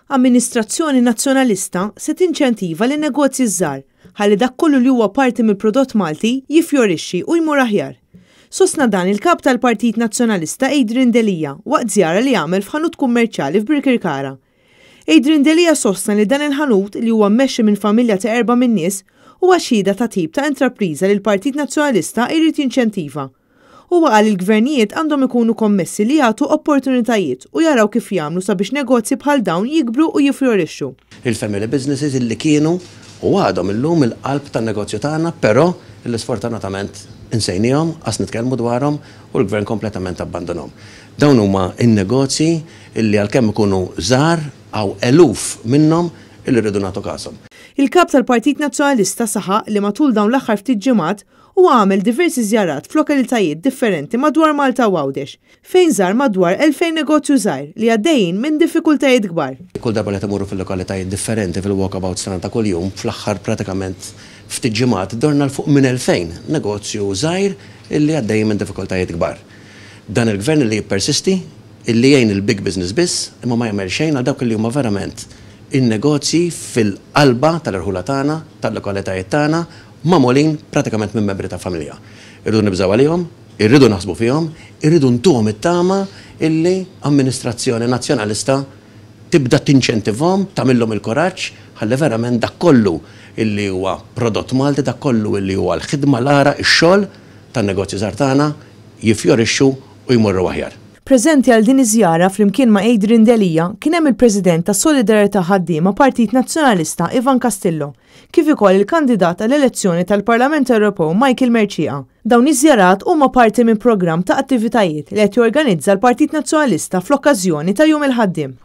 Amministrazzjoni Nazzjonalista se tinċentiva lin-negozji ż-żgħar ħalli dak kollu li huwa parti mill-prodott Malti jiffjorixxi u jmur aħjar. Sostna dan il-Kap tal-Partit Nazzjonalista Adrian Delia waqt żjara li għamel f'ħanut kummerċjali f'Birkirkara. Adrian Delia sostna li dan il-ħanut li huwa mmexxi minn familja ta' erba' min-nies huwa xhieda ta' tip ta' intrapriża li l-Partit Nazzjonalista jrid jinċentiva. Huwa qal li l-gvernijiet għandhom ikunu kommessi li jagħtu opportunitajiet u jaraw kif jagħmlu sabiex negozji bħal dawn jikbru u jiffjorixxu. Il-family businesses illi kienu u għadhom illum il-qalb tan-negozju tagħna però illi sfortunatament insejniehom, qas nitkellmu dwarhom u l-Gvern kompletament abbandunhom. Dawn huma n-negozji illi għalkemm ikunu żgħar hawn eluf minnhom illi rridu nagħtu kashom. Il-Kap tal-Partit Nazzjonalista saħaq li matul dawn l-aħħar ftit ġimgħat Huwa għamel diversi żjarat f'lokalitajiet differenti madwar Malta u Għawdex, fejn żar madwar 2,000 negozju żgħir li għaddejjin minn diffikultajiet kbar. Kull darba li qed imorru fil-lokalitajiet differenti fil-walkabouts tagħna ta' kuljum, fl-aħħar pratikament ftit ġimgħat dorna 'l fuq minn 2,000 negozju żgħir illi għaddejjin minn diffikultajiet kbar. Dan il-Gvern illi jippersisti illi jgħin il-big business biss imma ma jagħmel xejn għal dawk illi huma verament in-negozji fil-qalba tal-irħula tagħna, tal-lokalitajiet tagħna magħmulin pratikament minn membri ta' familja. Irridu nibżgħu għalihom, irridu naħsbu fihom, irridu ntuhom it-tama illi amministrazzjoni Nazzjonalista tibda tinċentivhom, tagħmilhom il-kuraġġ ħalli verament dak kollu illi huwa prodott Malti, dak kollu illi huwa l-ħidma, l-għaraq, ix-xogħol tan-negozji żgħar tagħna jiffjorixxu u jmorru aħjar. Preżenti għal din iż-żjara flimkien ma' Adrian Delia kien hemm il-President ta' Solidarjetà Ħaddiema Partit Nazzjonalista Ivan Castillo, kif ukoll il-kandidat għall-elezzjoni tal-Parlament Ewropew Michael Mercieca. Dawn iż-żjarat huma parti minn programm ta' attivitajiet li qed jorganizza l-Partit Nazzjonalista fl-okkażjoni ta' Jum il-Ħaddiem.